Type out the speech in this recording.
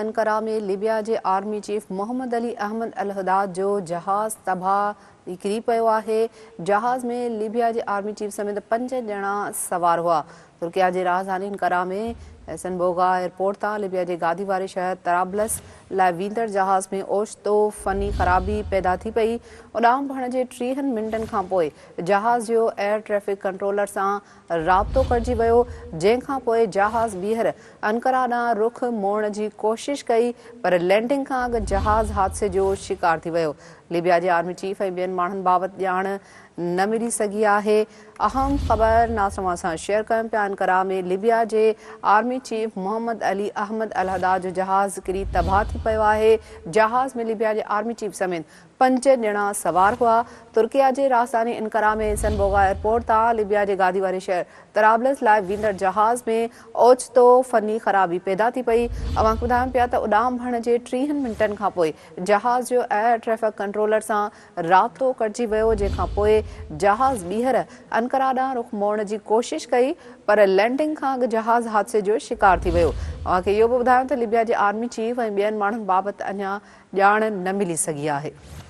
انقره ۾ ليبيا جي army chief Muhammad Ali Ahmed Al Haddad جو جهاز تباهه ٿي ڪري پيو آهي. جهاز ۾ ليبيا جي آرمي چيف سميت پنج ڄڻا سوار هئا. ترڪيه جي راڄڌاني انقره ۾ ايسنبوغا ايئرپورٽ تان ليبيا جي گادي واري شهر طرابلس لاء ويندڙ جهاز ۾ اوچتو فني خرابي پيدا ٿي پئي. اڏام ڀرڻ جي ٽيهن منٽن کانپوء جهاز جو ايئر ٽريفڪ ڪنٽرولر سان رابطو ڪٽجي ويو، جنهن کان پوء جهاز ٻيهر انقره ڏانهن رخ موڙڻ جي ڪوشش ڪئي پر لينڊنگ کان اڳ جهاز حادثي جو شڪار ٿي ويو. ليبيا جي آرمي چيف ۽ ٻين ماڻهن بابت ڄاڻ نه ملي سگهي آهي. اهم خبر ناظر اوهان سان شيئر ڪيون پيا انقره ۾ ليبيا جي army chief Muhammad Ali Ahmed Al Haddad جو جهاز ڪري تباهه ٿي پيو آهي. جهاز ۾ ليبيا جي آرمي چيف سميت پنج ڄڻا سوار هئا. ترڪيه جي راڄڌاني انقره ۾ ايسنبوغا ايئرپورٽ تان ليبيا جي گادي واري شهر طرابلس لاء ويندڙ جهاز ۾ اوچتو فني خرابي پيدا ٿي پئي. اوهان کي ٻڌايون پيا ته اڏام ڀرڻ جي ٽيهن منٽن کانپوء جهاز جو ايئر ٽريفڪ ڪنٽرولر سان رابطو ڪٽجي ويو جنهن کانپوء جهاز ٻيهر انقره ڏانهن رخ موڙڻ جي ڪوشش ڪئي پر لينڊنگ کان اڳ جهاز حادثي جو شڪار ٿي ويو. اوهان کي اهو به ٻڌايون ته ليبيا جي آرمي چيف ۽ ٻين ماڻهن بابت اڃا ڄاڻ نه ملي سگهي آهي.